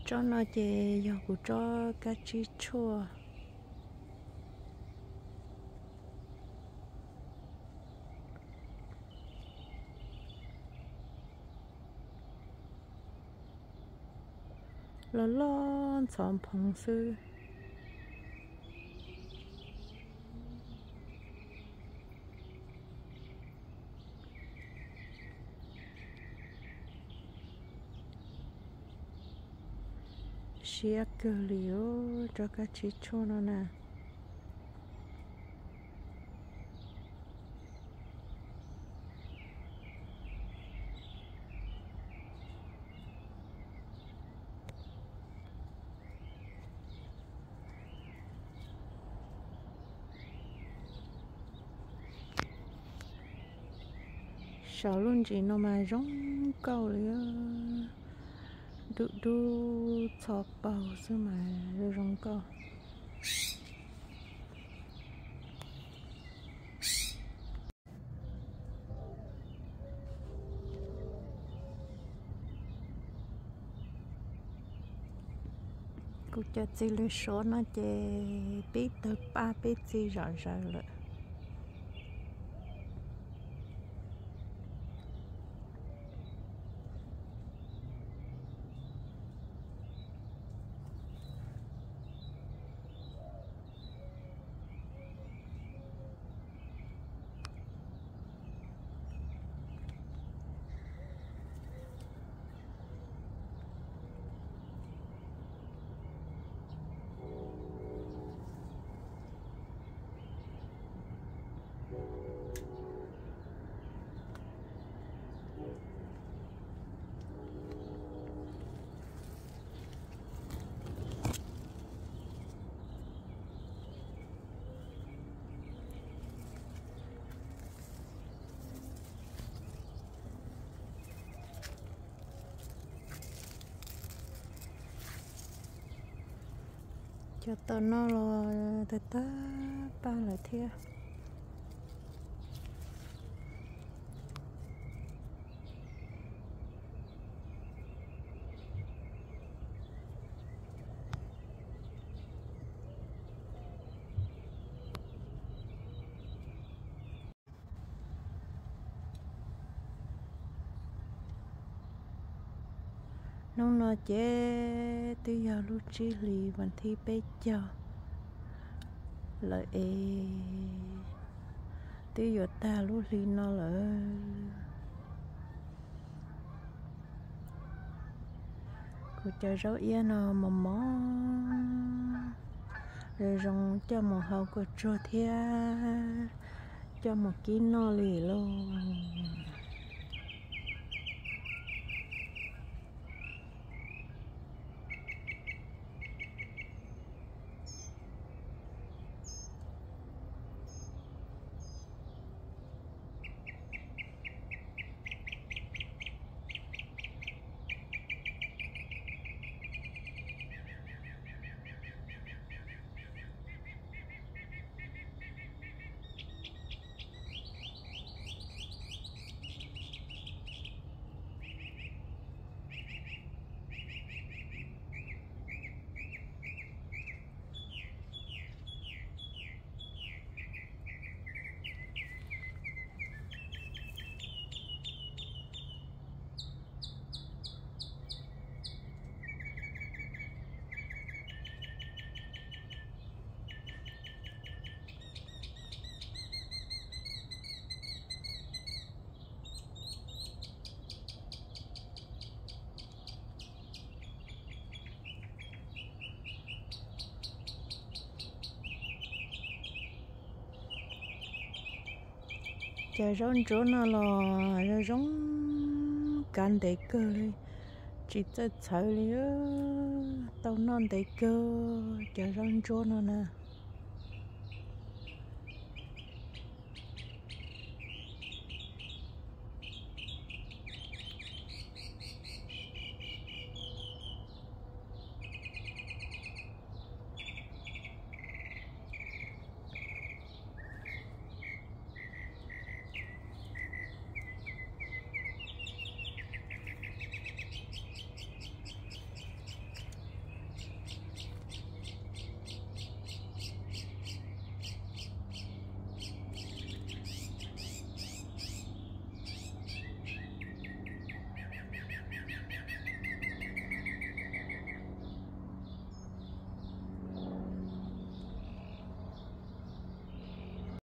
Tsob no ces yog kuv tsob kab tsib tshuaj. Loj loj ntxhov phoov xwb. Siab kawg li os, tsob kab tsib tshuaj no na. Saum lub ntsis no mas zoo nkauj li, dub dub txho paug xwb mas zoo zoo nkauj. Kuv cov txiv lws suav no ces peb tawg paj peb txi zom zaws lawm. Cov tom no los tawg tawg paj lawm thiab. Hnub no ces twb yog lub tsib hlis vas thib peb caug lawm es, twb yuav tag lub hli no lawm. Kuv cov zaub iab no mos mos, zoo zoo coj mus hau kua tsuag thiab coj mus kib noj li lauj. Cov zaub ntsuab no los zoo zoo, kav ntev kawg li, tsis txawj txhawv li, tau noj ntev kawg cov zaub ntsuab no na.